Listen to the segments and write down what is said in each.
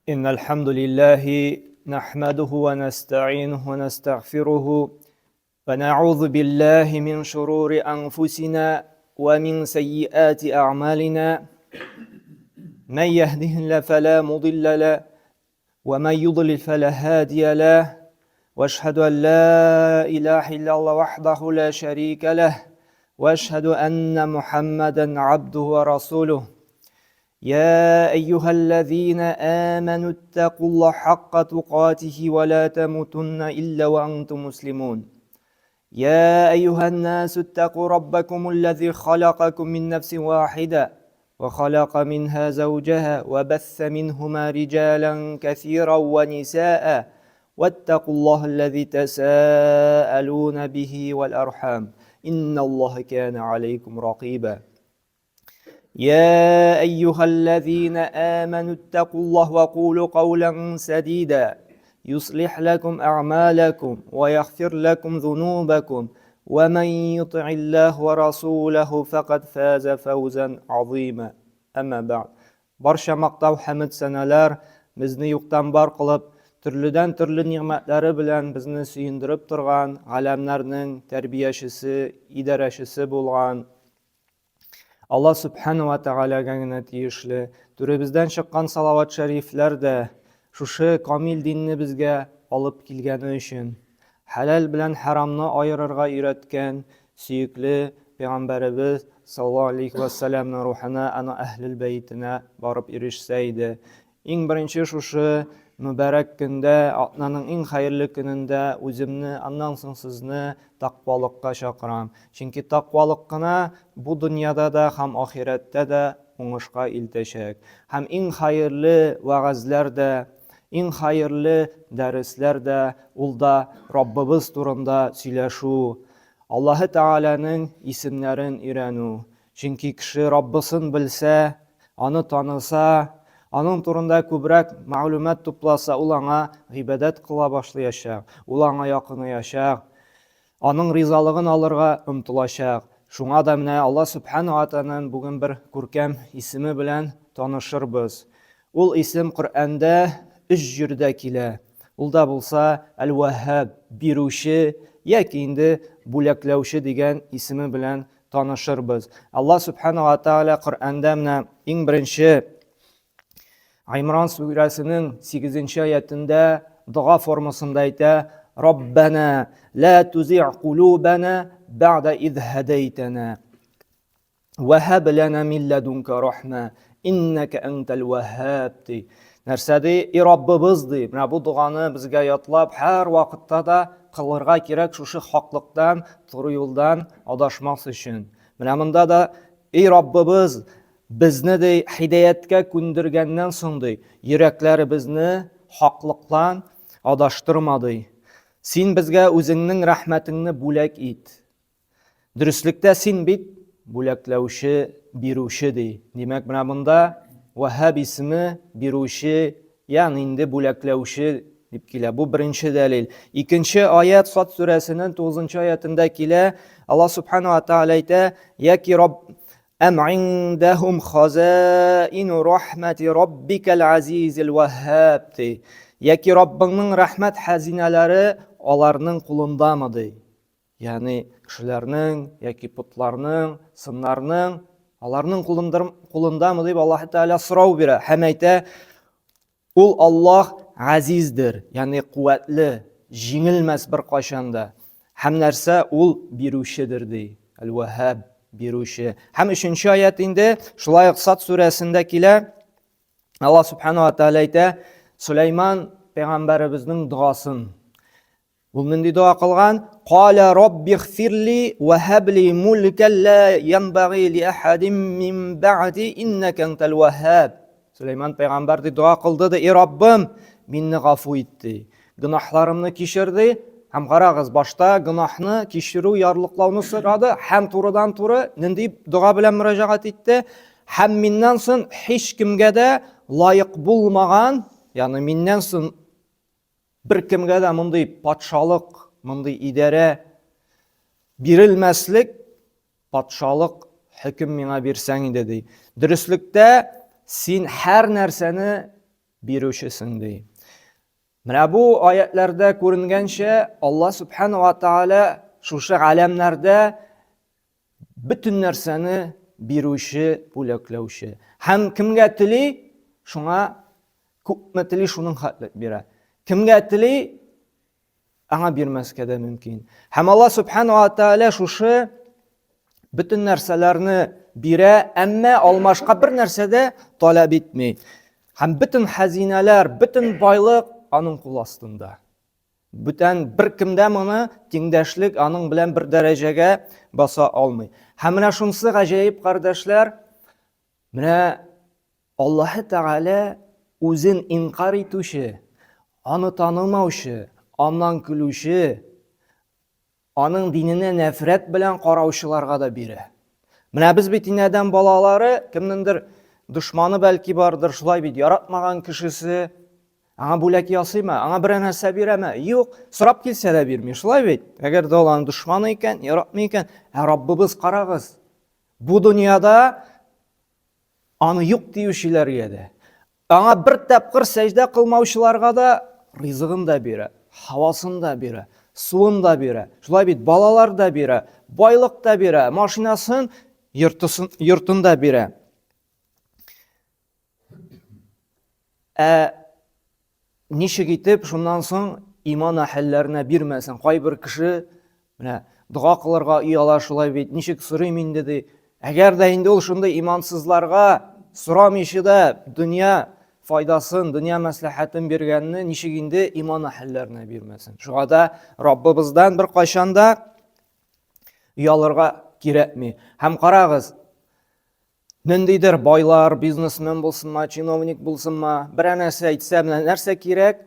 إن الحمد لله نحمده ونستعينه ونستغفره ونعوذ بالله من شرور أنفسنا ومن سيئات أعمالنا من يهده الله فلا مضل له ومن يضلل فلا هادي له واشهد أن لا إله إلا الله وحده لا شريك له واشهد أن محمدا عبده ورسوله يا أيها الذين آمنوا اتقوا الله حق تقاته ولا تموتن إلا وأنتم مسلمون يا أيها الناس اتقوا ربكم الذي خلقكم من نفس واحدة وخلق منها زوجها وبث منهما رجالا كثيرا ونساء واتقوا الله الذي تساءلون به والأرحام إن الله كان عليكم رقيبا يا أيها الذين آمنوا اتقوا الله وقولوا قولا سديدا يصلح لكم أعمالكم ويغفر لكم ذنوبكم ومن يطع الله ورسوله فقد فاز فوزا عظيما أما بعد Барча мактау хәмед сәнәләр безне юктан бар кылып, төрледән төрле нигъмәтләре белән безне сөендереп торган галәмнәрнең тәрбиячесе, идарәчесе булган Алла Сүбхәнә вә Тәгаләгә генә тиешле. Түребездән чыккан салават шәрифләр дә шушы камил динне безгә алып килгәне өчен, хәләл белән хәрамны аерырга өйрәткән сөекле пәйгамбәребез саллаллаһу алейхи вә сәлламның рухына, аны әһлел бәйтенә барып ирешсә иде. Иң беренче шушы мөбарәк көндә, атнаның иң хәерле көнендә үземне, аннан соң сезне тәкъвалыкка чакырам. Чөнки тәкъвалык кына бу дөньяда да һәм ахирәттә дә уңышка илтәчәк. Һәм иң хәерле вәгазьләр дә, иң хәерле дәресләр дә ул да Раббыбыз турында сөйләшү, Аллаһы Тәгаләнең исемнәрен өйрәнү. Чөнки кеше Раббысын белсә, аны таныса, аның турында күбрәк мәгълүмат тупласа, ул аңа гыйбадәт кыла башлаячак, ул аңа якынаячак, аның ризалыгын алырга омтылачак. Шуңа да менә Алла Сүбхәнәһү ва Тәгаләнең бүген бер күркәм исеме белән танышырбыз. Ул исем Коръәндә өч җирдә килә. Ул да булса Әл-Ваһһаб, бирүче яки инде бүләкләүче дигән исеме белән танышырбыз. Алла Сүбхәнәһү ва Тәгалә Коръәндә менә иң беренче Гыймран сүрәсенең 8 аятендә дога формасында әйтә: Раббана ла тузигъ кулубана бәгъдә из һәдәйтәнә ва һаб лана мин ләдунка рахма иннәкә әнтәл ваһһаб ди. Нәрсә ди? И Раббыбыз ди. Менә бу доганы безгә ятлап һәр вакытта да кылырга кирәк шушы хаклыктан, туры юлдан адашмас өчен. Менә монда да и Раббыбыз безне ди һидаяткә күндергәннән соң ди, йөрәкләребезне хаклыктан адаштырма ди. Син безгә үзеңнең рәхмәтеңне бүләк ит. Дөреслектә син бит бүләкләүче, бирүче ди. Димәк, менә монда Ваһаб исеме бирүче, ягъни инде бүләкләүче дип килә. Бу беренче дәлил. Икенче аят Сад сүрәсенең 9 аятында килә. Аллаһ субхана ва тааля әйтә: "Яки Рабб Әм индәһум хазаину рахмати раббикал азизил ваһһаб ди. Яки Раббыңның рәхмәт хәзинәләре аларның кулындамы ди. Ягъни кешеләрнең яки потларның, сыннарның аларның кулындамы дип Аллаһ Тәгалә сорау бирә һәм әйтә, ул Аллаһ газиздер, ягъни куәтле, җиңелмәс бер кайчан да. Һәм нәрсә ул бирүчедер ди. Әл-Ваһһаб бирүче. Һәм өченче аят инде шулай ук Сад сүрәсендә килә. Аллаһ Субхану ва Тәгалә әйтә, Сулейман пәйгамбәребезнең догасын. Ул нинди дога кылган? Каля раббигъфирли ва хабли мулкан ла янбагы ли ахадин мин ба'ди иннака антал ваһһаб. Сулейман пәйгамбәр ди дога кылды ди, "И Раббым, мине гафу ит" ди. Гөнаһларымны кичер ди. Һәм карагыз, башта гөнаһны кичерү, ярлыклауны сорады һәм турыдан-туры нинди дога белән мөрәҗәгать итте? Һәм миннән соң һич кемгә дә лаек булмаган, ягъни миннән соң Беркемгә дә мондый патшалык, мондый идарә бирелмәслек патшалык хөкем миңа бирсәң иде, ди. Дөреслектә син һәр нәрсәне бирүчесең, ди. Менә бу аятләрдә күренгәнчә, Алла Субхану ва Тааля шушы галәмнәрдә бөтен нәрсәне бирүче, бүләкләүче. Һәм кемгә тели, шуңа күпме тели, шуның хәтле бирә. Кемгә тели, аңа бирмәскә дә мөмкин. Һәм Алла Субхану ва Тааля шушы бөтен нәрсәләрне бирә, әмма алмашка бер нәрсә дә таләп итми. Һәм бөтен хәзинәләр, бөтен байлык аның кул астында. Бүтән бер кемдә моны тиңдәшлек аның белән бер дәрәҗәгә баса алмый. Һәм менә шунысы гаҗәеп, кардәшләр, менә Аллаһы Тәгалә үзен инкар итүче, аны танымаучы, аннан көлүче, аның диненә нәфрәт белән караучыларга да бирә. Менә без бит инде адәм балалары, кемнеңдер дошманы бәлки бардыр, шулай бит, яратмаган кешесе, аңа бүләк ясыймы, аңа берәр нәрсә бирәме? Юк, сорап килсә дә бирми, шулай бит? Әгәр дә ул аның дошманы икән, яратмый икән, ә Раббыбыз карагыз, бу дөньяда Аны юк диючеләргә дә, аңа бер тапкыр сәҗдә кылмаучыларга да ризыгын да бирә, һавасын да бирә, суын да бирә. Шулай бит, балалар да бирә, байлык та бирә, машинасын, йортысын, йортын да бирә. Ә Ничек итеп шуннан соң иман әһелләренә бирмәсен? Кайбер кеше менә дога кылырга ояла шулай бит, ничек сорыйм инде ди. Әгәр дә инде ул шундый имансызларга сорамыйча да дөнья файдасын, дөнья мәслихәтен биргәнне ничек инде иман әһелләренә бирмәсен? Шуңа да Раббыбыздан беркайчан да оялырга кирәкми. Һәм карагыз, Ниндидер байлар, бизнесмен булсынмы, чиновник булсынмы, берәр нәрсә әйтсә, менә нәрсә кирәк,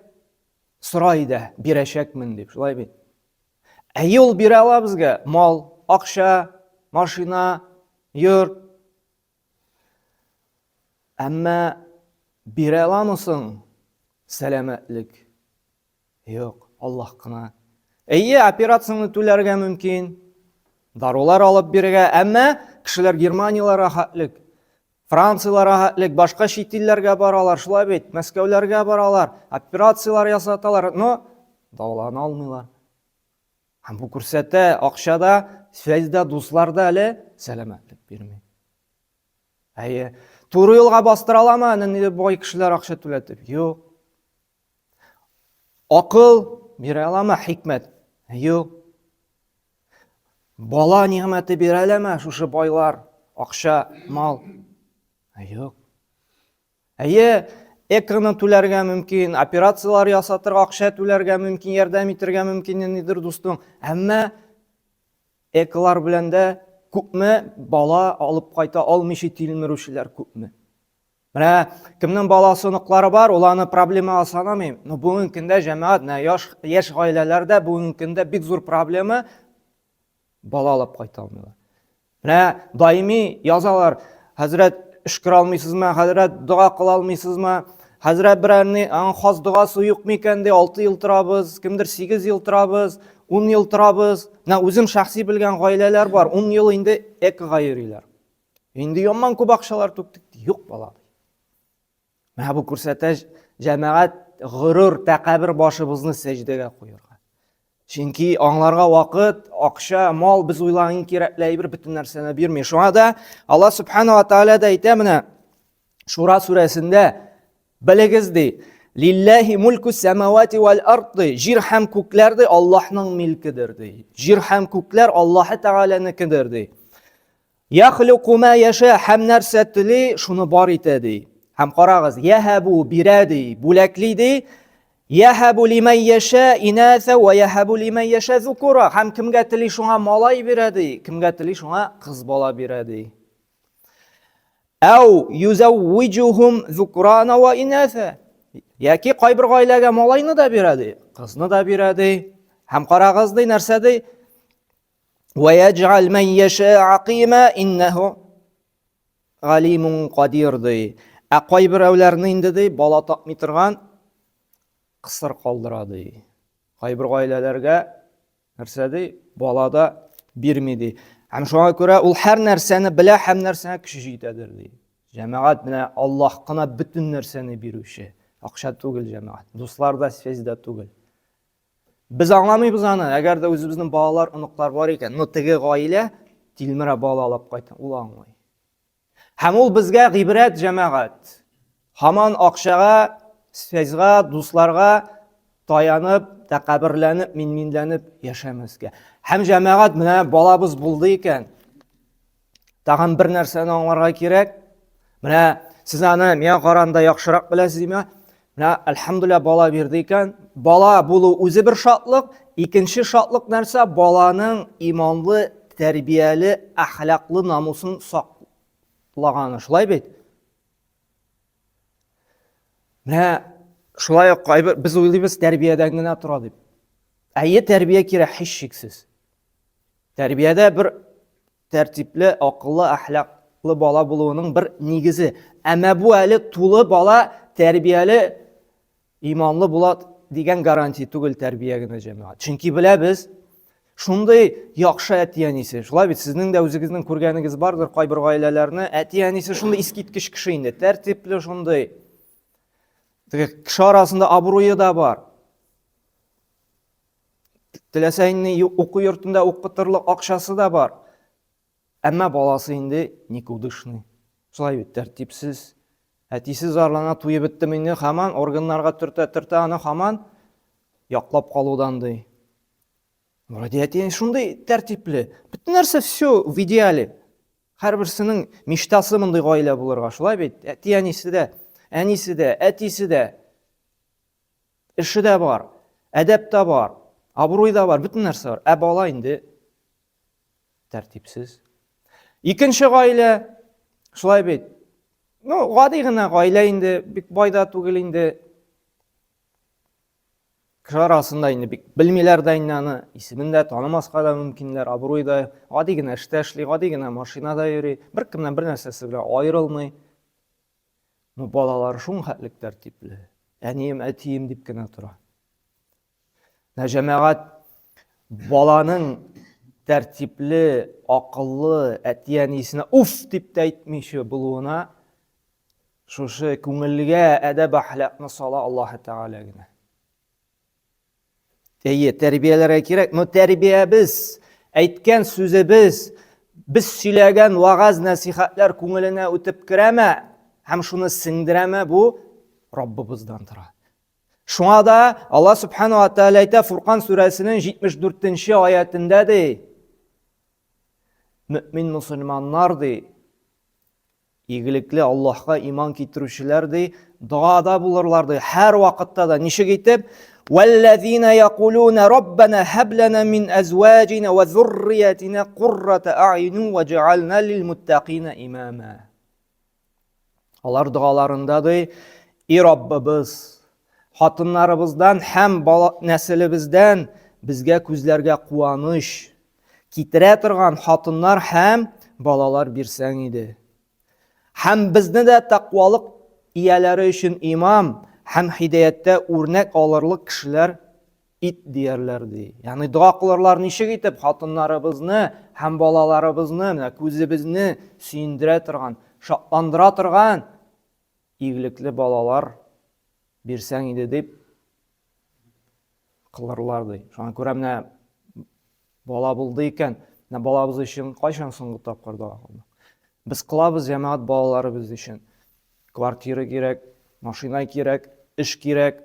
сорай да, бирәчәкмен дип, шулай бит. Әйе, ул бирә ала безгә мал, акча, машина, йорт. Әмма бирә аламы соң сәламәтлек? Юк, Аллаһ кына. Әйе, операцияне түләргә мөмкин, дарулар алып бирергә, әмма кешеләр Германияләргә хәтлек, Францияләргә хәтлек, башка чит илләргә баралар, шулай бит, Мәскәүләргә баралар, операцияләр ясаталар, но дәвалана алмыйлар. Һәм бу күрсәтә, акча да, связь да, дуслар да әле сәламәтлек бирми. Әйе, туры юлга бастыра аламы, нинди бай кешеләр акча түләтеп? Юк. Акыл бирә аламы хикмәт? Юк. Бала нигъмәте бирә аламы шушы байлар, акча, мал? Юк. Әйе, экраны түләргә мөмкин, операцияләр ясатырга акча түләргә мөмкин, ярдәм итәргә мөмкин ниндидер дустың. Әмма эколар белән дә күпме бала алып кайта алмыйча тилмерүчеләр күпме. Менә кемнең баласы, оныклары бар, ул аны проблемага санамыйм. Но бүгенге көндә җәмәгать, менә яшь, яшь гаиләләрдә бүгенге көндә бик зур проблема бала алып кайта алмыйлар. Менә даими язалар, хәзрәт өшкерә алмыйсызмы, хәзрәт дога кыла алмыйсызмы? Хәзрәт берәрне аның хас догасы юк микән ди, 6 ел торабыз, кемдер 8 ел торабыз, 10 ел торабыз. Менә үзем шәхси белгән гаиләләр бар, 10 ел инде экога йөриләр. Инде яман күп акчалар түктек, юк бала. Менә бу күрсәтә җәмәгать горур, тәкәббер башыбызны сәҗдәгә куярга. Чөнки аңларга вакыт, акча, мал без уйлаган иң кирәкле әйбер бөтен нәрсәне бирми. Шуңа да Алла субхана ва тааля да әйтә менә Шура сүрәсендә белегез ди, Лилләһи мульку самавати вәл ард ди, җир һәм күкләр ди Аллаһның милкедер ди. Җир һәм күкләр Аллаһы Тәгаләнекедер ди. Яхлюку ма яша һәм нәрсә тели, шуны бар итә ди. Һәм карагыз, яһабу бирә ди, бүләкли ди. Яһабу лимән яша инаса ва яһабу лимән яша зукура. Һәм кемгә тели шуңа малай бирә ди, кемгә тели шуңа кыз бала бирә ди. Әу юзәввиҗухум зукрана ва инаса. Яки кайбер гаиләгә малайны да бирә ди, кызны да бирә ди. Һәм карагыз ди, нәрсә ди? Ва яҗгал ман яша акима иннәһу галимун кадир ди. Ә кайберәүләрне инде ди бала тапмый торган кысыр калдыра ди. Кайбер гаиләләргә нәрсә ди? Бала да бирми ди. Һәм шуңа күрә ул һәр нәрсәне белә һәм нәрсәгә көче җитәдер ди. Җәмәгать менә Аллаһ кына бөтен нәрсәне бирүче. Акча түгел, җәмәгать. Дуслар да, связь да түгел. Без аңламыйбыз аны, әгәр дә үзебезнең балалар, оныклар бар икән, но теге гаилә тилмерә бала алып кайта, ул аңлый. Һәм ул безгә гыйбрәт, җәмәгать. Һаман акчага, связьга, дусларга таянып, тәкәбберләнеп, минминләнеп яшәмәскә. Һәм җәмәгать, менә балабыз булды икән. Тагын бер нәрсәне аңларга кирәк. Менә сез аны миңа караганда яхшырак беләсез димә. Менә әлхәмдулилла бала бирде икән. Бала булу үзе бер шатлык. Икенче шатлык нәрсә? Баланың иманлы, тәрбияле, әхлаклы намусын саклаганы. Шулай бит? Менә шулай ук кайбер без уйлыйбыз тәрбиядән генә тора дип. Әйе, тәрбия кирәк һичшиксез. Тәрбиядә бер тәртипле, акыллы, әхлаклы бала булуының бер нигезе. Әмма бу әле тулы бала тәрбияле, иманлы була дигән гарантия түгел тәрбия генә җәмәгать. Чөнки беләбез, шундый яхшы әти-әнисе. Шулай бит, сезнең дә үзегезнең күргәнегез бардыр кайбер гаиләләрне, әти-әнисе шундый искиткеч кеше инде, тәртипле шундый. Теге кеше арасында абруе да бар. Теләсә инде уку йортында укытырлык акчасы да бар. Әмма баласы инде никудышный. Шулай бит, тәртипсез. Әтисе зарлана, туеп беттем инде, һаман органнарга төртә-төртә аны һаман яклап калудан ди. Вроде әти шундый тәртипле. Бөтен нәрсә все в идеале. Һәрберсенең мечтасы мондый гаилә булырга, шулай бит? Әти-әнисе дә, әнисе дә, әтисе дә. Эше дә бар, әдәп тә бар, абруй да бар, бөтен нәрсә бар. Ә бала инде тәртипсез. Икенче гаилә, шулай бит. Ну, гади генә гаилә инде, бик бай да түгел инде. Кеше арасында инде бик белмиләр дә инде аны, исемен дә танымаска да мөмкиннәр, абруй да, гади генә эштә эшли, гади генә машинада йөри, беркемнән бер нәрсәсе белән аерылмый. Ну, балалары шуң хәтлек тәртипле. Әнием, әтием дип кенә тора. Ә җәмәгать баланың тәртипле, акыллы әти-әнисенә уф дип тә әйтмичә булуына шушы күңелгә әдәп-әхлакны сала Аллаһы Тәгалә генә. Әйе, тәрбияләргә кирәк, но тәрбиябез, әйткән сүзебез, без сөйләгән вагаз нәсихәтләр күңеленә үтеп керәме һәм шуны сеңдерәме, бу Раббыбыздан тора. Шуңа да Алла Субхану ва Тааля әйтә Фуркан сүрәсенең 74 нче аятендә ди, мөмин мусульманнар ди, Игелекле Аллаһка иман китерүчеләр ди, догада булырлар ди, һәр вакытта да. Ничек итеп? Вәлләзина якулуна раббана һаб лана мин әзваҗина ва зурриятина куррата а'юнин ваҗ'ална лил муттакина имама. Алар догаларында ди, И Раббыбыз, хатыннарыбыздан һәм бала нәселебездән безгә күзләргә куаныч, Китерә торган хатыннар һәм балалар бирсәң иде. Һәм безне дә тәкъвалык ияләре өчен имам һәм һидаяттә үрнәк алырлык кешеләр ит диярләр ди. Ягъни дога кылырлар ничек итеп хатыннарыбызны һәм балаларыбызны, менә күзебезне сөендерә торган, шатландыра торган игелекле балалар бирсәң иде дип кылырлар ди. Шуңа күрә менә бала булды икән, менә балабыз өчен кайчан соңгы тапкыр дога кылдык? Без кылабыз җәмәгать балаларыбыз өчен. Квартира кирәк, машина кирәк, эш кирәк,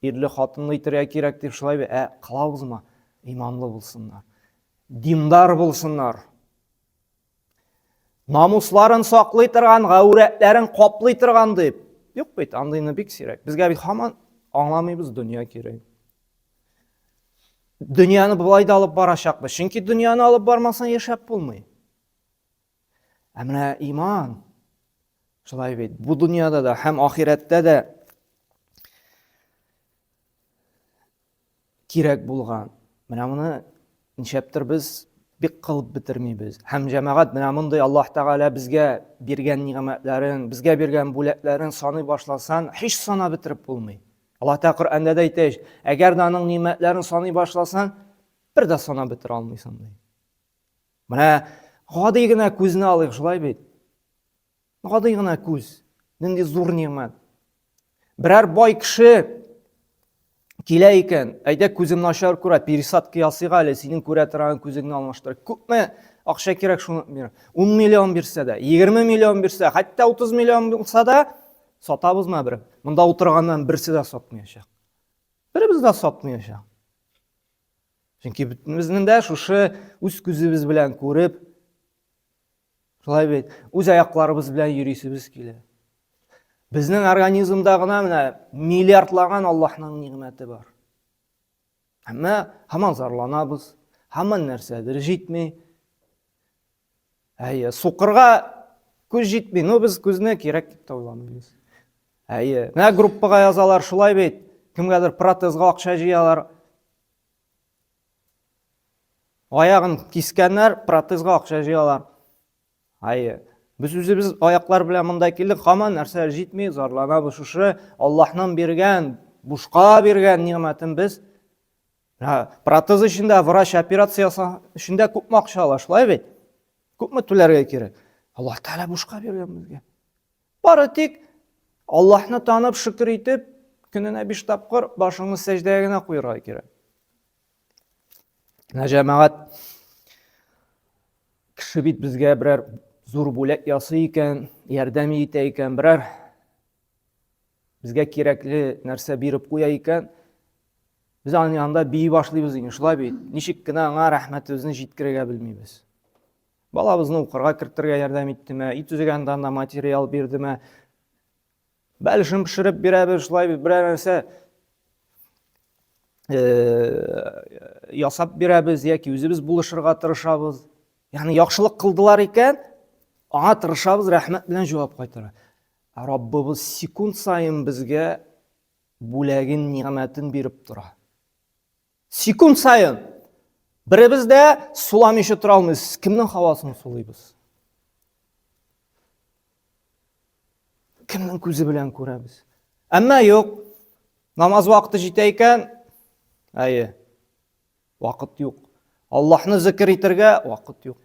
ирле хатынлы итәргә кирәк дип шулай бит. Ә кылабызмы? Иманлы булсыннар. Диндар булсыннар. Намусларын саклый торган, гаурәтләрен каплый торган дип. Юк бит, андыйны бик сирәк. Безгә бит һаман аңламыйбыз, дөнья кирәк. Дөньяны болай да алып барачакбыз. Чөнки дөньяны алып бармасаң яшәп булмый. Ә менә иман шулай бит. Бу дөньяда да һәм ахирәттә дә кирәк булган. Менә моны нишләптер без бик кылып бетермибез. Һәм җәмәгать менә мондый Аллаһ Тәгалә безгә биргән нигъмәтләрен, безгә биргән бүләкләрен саный башласан, һич санап бетереп булмый. Аллаһ Тәгалә Коръәндә дә әйтә, әгәр дә аның нигъмәтләрен саный башласан, бер дә санап бетерә алмыйсың ди. Менә гади генә күзне алыйк, шулай бит? Гади генә күз. Нинди зур нигъмәт. Берәр бай кеше килә икән, әйдә күзем начар күрә, пересадка ясыйк әле, синең күрә торган күзеңне алмаштыр. Күпме акча кирәк шуны бир. 10 миллион бирсә дә, 20 миллион бирсә, хәтта 30 миллион булса да, сатабызмы бер? Монда утырганнан берсе дә сатмаячак. Беребез дә сатмаячак. Чөнки бөтенебезнең дә шушы үз күзебез белән күреп, шулай бит, үз аякларыбыз белән йөрисебез килә. Безнең организмда гына менә миллиардлаган Аллаһның нигъмәте бар. Әмма һаман зарланабыз, һаман нәрсәдер җитми. Әйе, сукырга күз җитми, но без күзне кирәк дип тә уйламыйбыз. Әйе, менә группага язалар, шулай бит. Кемгәдер протезга акча җыялар. Аягын кискәннәр, протезга акча җыялар. Әйе. Без үзебез аяклар белән монда килдек, һаман нәрсә җитми, зарланабыз. Шушы Аллаһның биргән, бушка биргән нигъмәтен без протез өчен дә, врач операция ясау өчен дә күпме акча ала, шулай бит? Күпме түләргә кирәк? Аллаһ Тәгалә бушка биргән безгә. Бары тик Аллаһны танып, шөкер итеп, көненә биш тапкыр башыңны сәҗдәгә генә куярга кирәк. Менә җәмәгать кеше бит безгә берәр зур бүләк ясый икән, ярдәм итә икән, берәр безгә кирәкле нәрсә биреп куя икән, без аның янында бии башлыйбыз инде, шулай бит. Ничек кенә аңа рәхмәтебезне җиткерергә белмибез. Балабызны укырга кертергә ярдәм иттеме, өй төзегәндә анда материал бирдеме, бәлешен пешереп бирәбез, шулай бит, берәр нәрсә ясап бирәбез яки үзебез булышырга тырышабыз. Ягъни яхшылык кылдылар икән, аңа тырышабыз, рәхмәт белән җавап кайтара. Ә Раббыбыз секунд саен безгә бүләген, нигъмәтен биреп тора. Секунд саен беребез дә суламыйча тора алмыйбыз. Кемнең һавасын сулыйбыз? Кемнең күзе белән күрәбез? Әмма юк. Намаз вакыты җитә икән, әйе, вакыт юк. Аллаһны зикр итәргә вакыт юк.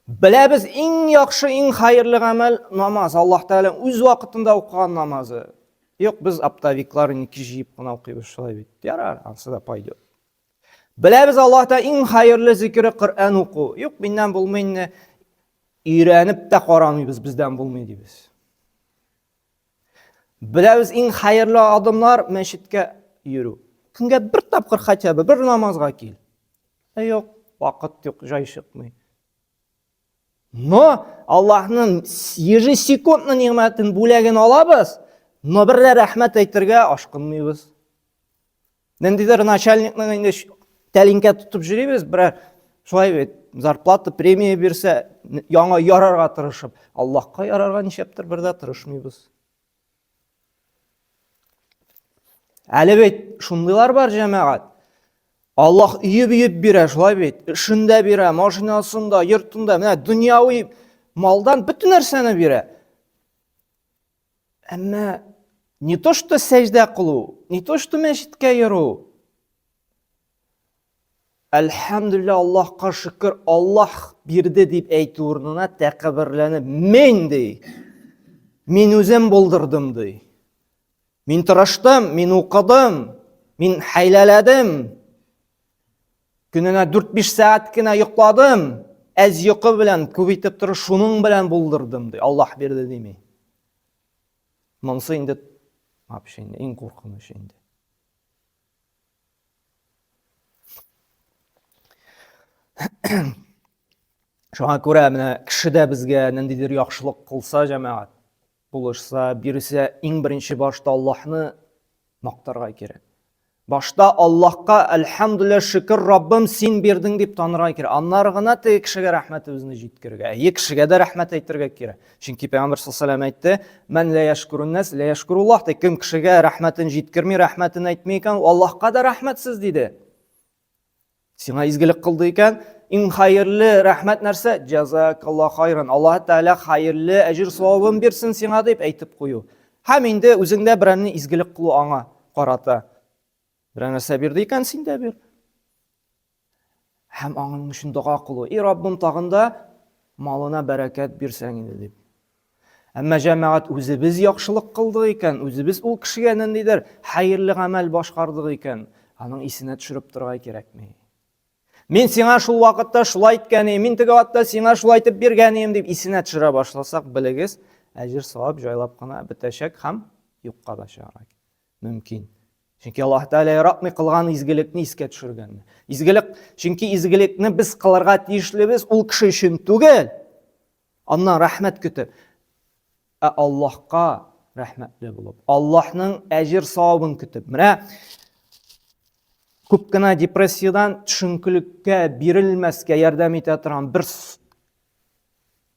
Беләбез, иң яхшы, иң хәерле гамәл намаз. Аллаһ Тәгалә үз вакытында укыган намазы. Юк, без оптовиклар инде җыеп кына укыйбыз шулай бит. Ярар, ансы да пойдет. Беләбез, Аллаһ Тәгалә иң хәерле зикере Коръән уку. Юк, миннән булмый инде. Өйрәнеп тә карамыйбыз, бездән булмый дибез. Беләбез, иң хәерле адымнар мәчеткә йөрү. Көнгә бер тапкыр хотя бы бер намазга кил. Ә юк, вакыт юк, җай чыкмый. Но Аллаһның ежесекундно нигъмәтен, бүләген алабыз, но бер дә рәхмәт әйтергә ашкынмыйбыз. Ниндидер начальникның инде тәлинкә тотып йөрибез, берәр шулай бит, зарплата, премия бирсә, яңа ярарга тырышып, Аллаһка ярарга нишләптер бер дә тырышмыйбыз. Әле бит шундыйлар бар җәмәгать. Аллаһ өеп-өеп бирә, шулай бит. Эшен дә бирә, машинасын да, йортын да, менә дөньяви малдан бөтен нәрсәне бирә. Әмма не то что сәҗдә кылу, не то что мәчеткә йөрү. Әлхәмдүлилләһ, Аллаһка шөкер, Аллаһ бирде дип әйтү урынына тәкәбберләнеп, мин ди. Мин үзем булдырдым ди. Мин тырыштым, мин укыдым, мин хәйләләдем. Көненә 4-5 сәгать кенә йокладым. Әз йокы белән күп итеп торып шуның белән булдырдым ди. Аллаһ бирде дими. Монысы инде вообще инде иң куркыныч инде. Шуңа күрә менә кеше дә безгә ниндидер яхшылык кылса, җәмәгать, булышса, бирсә, иң беренче башта Аллаһны мактарга кирәк. Башта Аллаһка әлхәмдүлилләһ, шөкер, Раббым, син бирдең дип танырга кирәк. Аннары гына теге кешегә рәхмәтебезне җиткерергә. Әйе, кешегә дә рәхмәт әйтергә кирәк. Чөнки Пәйгамбер саллаллаху алейһи әйтте, "Мән ла яшкурун нас, ла яшкуруллаһ" ди. Кем кешегә рәхмәтен җиткерми, рәхмәтен әйтми икән, Аллаһка да рәхмәтсез диде. Сиңа изгелек кылды икән, иң хәерле рәхмәт нәрсә? Җазакаллаһ хайран. Аллаһ Тәгалә хәерле әҗер савабын бирсен сиңа дип әйтеп кую. Һәм инде үзеңдә берәрне изгелек кылу аңа карата. Берәр нәрсә бирде икән, син дә бир. Һәм аның өчен дога кылу. И Раббым, тагын да малына бәрәкәт бирсәң инде дип. Әмма җәмәгать үзебез яхшылык кылдык икән, үзебез ул кешегә ниндидер хәерле гамәл башкардык икән, аның исенә төшереп торырга кирәкми. Мин сиңа шул вакытта шулай иткән идем, мин теге вакытта сиңа шулай итеп биргән идем дип исенә төшерә башласак, белегез, әҗер савап җайлап кына бетәчәк һәм юкка да чыгарга мөмкин. Чөнки Аллаһ Тәгалә яратмый кылган изгелекне искә төшергәнне. Изгелек, чөнки изгелекне без кылырга тиешлебез ул кеше өчен түгел. Аннан рәхмәт көтеп, ә Аллаһка рәхмәтле булып, Аллаһның әҗер савабын көтеп. Менә күп кенә депрессиядән төшенкелеккә бирелмәскә ярдәм итә торган бер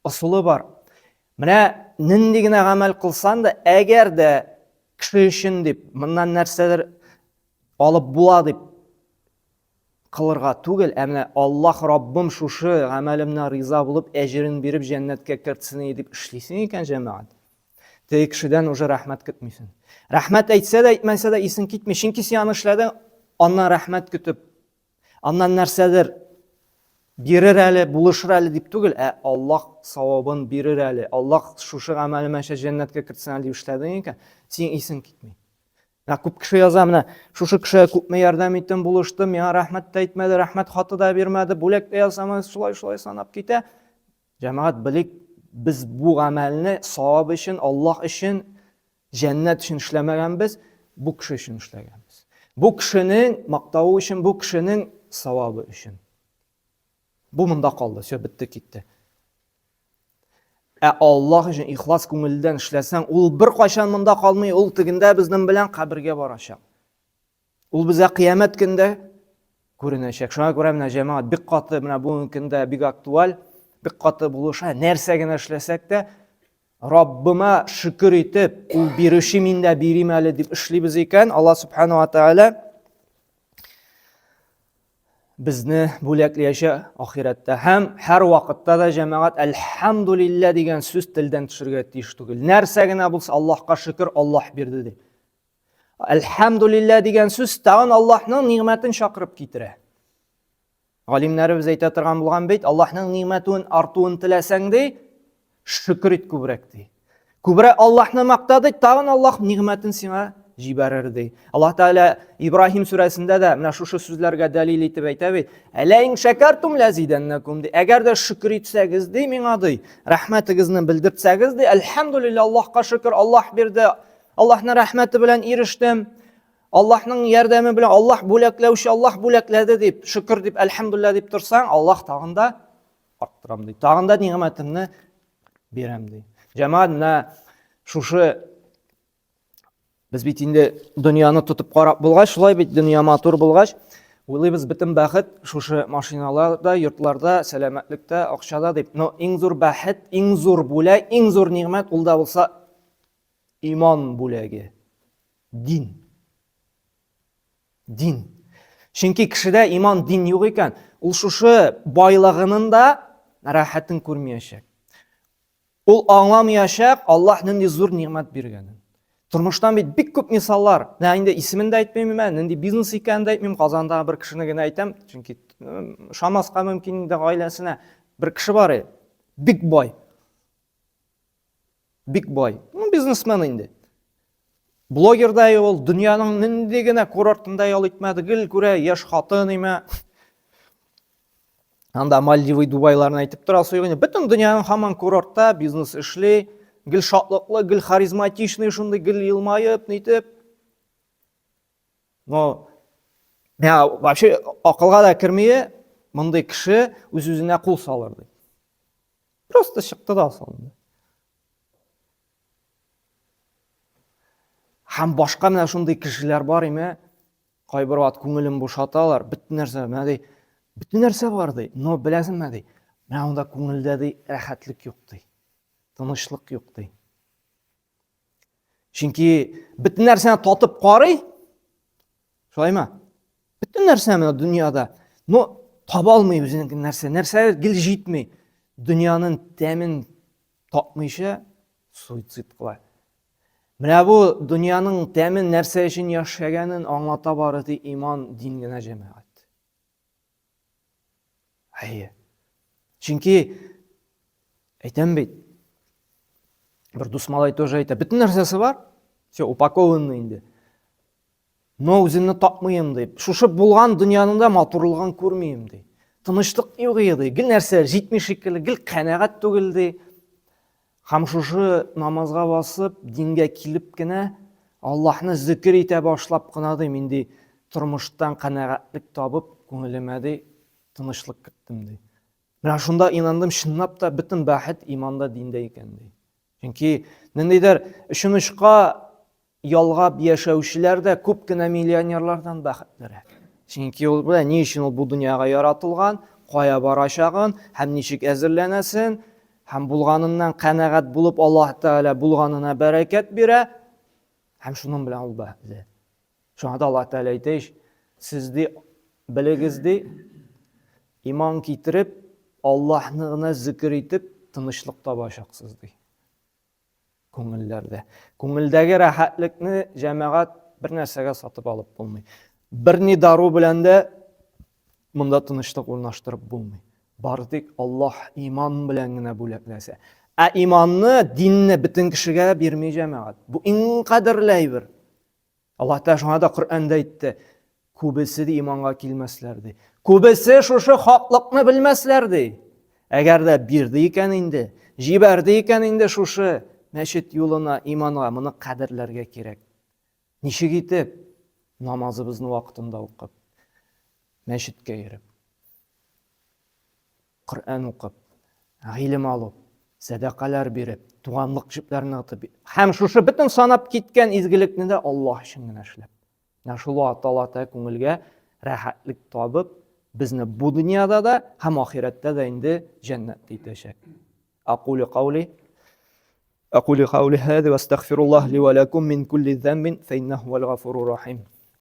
ысулы бар. Менә нинди генә гамәл кылсаң да, әгәр дә кеше өчен дип, моннан нәрсәдер алып була дип кылырга түгел, ә менә Аллаһ Раббым шушы гамәлемнән риза булып, әҗерен биреп җәннәткә кертсен иде дип эшлисең икән, җәмәгать. Теге кешедән уже рәхмәт көтмисең. Рәхмәт әйтсә дә, әйтмәсә дә исең китми, чөнки син аны эшләдең, аннан рәхмәт көтеп, аннан нәрсәдер бирер әле, булышыр әле дип түгел, ә Аллаһ савабын бирер әле, Аллаһ шушы гамәлемә җәннәткә кертсен әле дип эшләдең икән, син исең китми. Менә күп кеше яза, менә шушы кешегә күпме ярдәм иттем, булыштым, миңа рәхмәт тә әйтмәде, рәхмәт хаты да бирмәде, бүләк тә ясамады, шулай-шулай санап китә. Җәмәгать, белик, без бу гамәлне савап өчен, Аллаһ өчен, җәннәт өчен эшләмәгәнбез, бу кеше өчен эшләгәнбез. Бу кешенең мактавы өчен, бу кешенең савабы өчен. Бу монда калды, все, бетте, китте. Ә Аллаһ өчен ихлас күңелдән эшләсәң, ул беркайчан монда калмый, ул тегендә безнең белән кабергә барачак. Ул безгә кыямәт көндә күренәчәк. Шуңа күрә менә җәмәгать бик каты, менә бүгенге көндә бик актуаль, бик каты булыша. Нәрсә генә эшләсәк тә, Раббыма шөкер итеп, ул бирүче мин дә бирим әле дип эшлибез икән, Аллаһ субхану ва тааля безне бүләкләячәк ахирәттә. Һәм һәр вакытта да җәмәгать әлхәмдулилла дигән сүз телдән төшергә тиеш түгел. Нәрсә генә булса, Аллаһка шөкер, Аллаһ бирде дип. Әлхәмдулилла дигән сүз тагын Аллаһның нигъмәтен чакырып китерә. Галимнәребез әйтә торган булган бит, Аллаһның нигъмәтен артуын теләсәң ди, шөкер ит күбрәк ди. Күбрәк Аллаһны макта ди, тагын Аллаһ нигъмәтен сиңа җибәрер ди. Аллаһ Тәгалә Ибраһим сүрәсендә дә менә шушы сүзләргә дәлил итеп әйтә бит. Әлә ин шәкәртум ләзидәннәкум ди. Әгәр дә шөкер итсәгез ди миңа ди, рәхмәтегезне белдертсәгез ди, әлхәмдулилла Аллаһка шөкер, Аллаһ бирде. Аллаһның рәхмәте белән ирештем. Аллаһның ярдәме белән Аллаһ бүләкләүче, Аллаһ бүләкләде дип, шөкер дип, әлхәмдулилла дип торсаң, Аллаһ тагын да арттырам ди. Тагын да нигъмәтемне бирәм ди. Җәмәгать, менә шушы без бит инде дөньяны тотып карап булгач, шулай бит дөнья матур булгач, уйлыйбыз бөтен бәхет шушы машиналарда, йортларда, сәламәтлектә, акчада дип. Но иң зур бәхет, иң зур бүләк, иң зур нигъмәт ул да булса иман бүләге. Дин. Дин. Чөнки кешедә иман, дин юк икән, ул шушы байлыгының да рәхәтен күрмәячәк. Ул аңламаячак Аллаһ нинди зур нигъмәт биргәнен. Тормыштан бит бик күп мисаллар. Менә инде исемен дә әйтмим, мен, нинди бизнес икәнен дә әйтмим, Казандагы бер кешене генә әйтәм, чөнки ышанмаска мөмкин инде гаиләсенә. Бер кеше бар иде, бик бай. Бик бай. Ну, бизнесмен инде. Блогер да ул, дөньяның нинди генә курортында ял итмәде, гел күрә, яшь хатын име. Анда Мальдивы, Дубайларны әйтеп торасы юк инде. Бөтен дөньяның һаман курортта бизнес эшли, гел шатлыклы, гел харизматичный, шундый гел елмаеп, нитеп. Но миңа вообще акылга да керми, мондый кеше үз-үзенә кул салыр дип. Просто чыкты да салынды. Һәм башка менә шундый кешеләр бар име, кайбер вакыт күңелен бушаталар, бөтен нәрсә, менә ди, бөтен нәрсә бар ди, но беләсеңме ди, менә анда күңелдә ди рәхәтлек юк ди, тынычлык юк ди. Чөнки бөтен нәрсәне татып карый, шулаймы? Бөтен нәрсә менә дөньяда, но таба алмый үзенең нәрсә, нәрсә гел җитми. Дөньяның тәмен тапмыйча суицид кыла. Менә бу дөньяның тәмен нәрсә өчен яшәгәнен аңлата бары тик иман, дин генә җәмәгать. Әйе. Чөнки әйтәм бит, Бер дус малай тоже әйтә, бөтен нәрсәсе бар, все упакованный инде. Но үземне тапмыйм ди. Шушы булган дөньяның да матурлыгын күрмим ди. Тынычлык юк иде, ди. Гел нәрсә җитми шикелле, гел канәгать түгел ди. Һәм шушы намазга басып, дингә килеп кенә Аллаһны зикер итә башлап кына ди, мин ди тормыштан канәгатьлек табып, күңелемә ди тынычлык керттем ди. Менә шунда инандым, чынлап та бөтен бәхет иманда, диндә икән ди. Чөнки ниндидер өчен очка ялгап яшәүчеләр дә күп кенә миллионерлардан бәхетлерәк. Чөнки ул белә, ни өчен ул бу дөньяга яратылган, кая барачагын һәм ничек әзерләнәсен, һәм булганыннан канәгать булып Аллаһ Тәгалә булганына бәрәкәт бирә, һәм шуның белән ул бәхетле. Шуңа да Аллаһ Тәгалә әйтә ич, сез ди, белегез ди, иман китереп, Аллаһны гына зикер итеп, тынычлык табачаксыз ди. Күңелләрдә. Күңелдәге рәхәтлекне җәмәгать бер нәрсәгә сатып алып булмый. Бер ни дару белән дә монда тынычлык урнаштырып булмый. Бары тик Аллаһ иман белән генә бүләкләсә. Ә иманны, динне бөтен кешегә бирми җәмәгать. Бу иң кадерле әйбер. Аллаһ Тәгалә шуңа да Коръәндә әйтте, күбесе ди иманга килмәсләр ди. Күбесе шушы хаклыкны белмәсләр ди. Әгәр дә бирде икән инде, җибәрде икән инде шушы мәчет юлына, иманга, моны кадерләргә кирәк. Ничек итеп намазыбызны вакытында укып, мәчеткә йөреп, Коръән укып, гыйлем алып, сәдакалар биреп, туганлык җепләрен ныгытып һәм шушы бөтен санап киткән изгелекне дә Аллаһ өчен генә эшләп. Менә шул вакытта Аллаһ Тәгалә күңелгә рәхәтлек табып, безне бу дөньяда да һәм ахирәттә дә инде җәннәтле итәчәк. Акулю каули Акулю каули һәза ва астагфируллаһ ли ва лакум мин кулли замбин фа иннаху хуал гафурур рахим.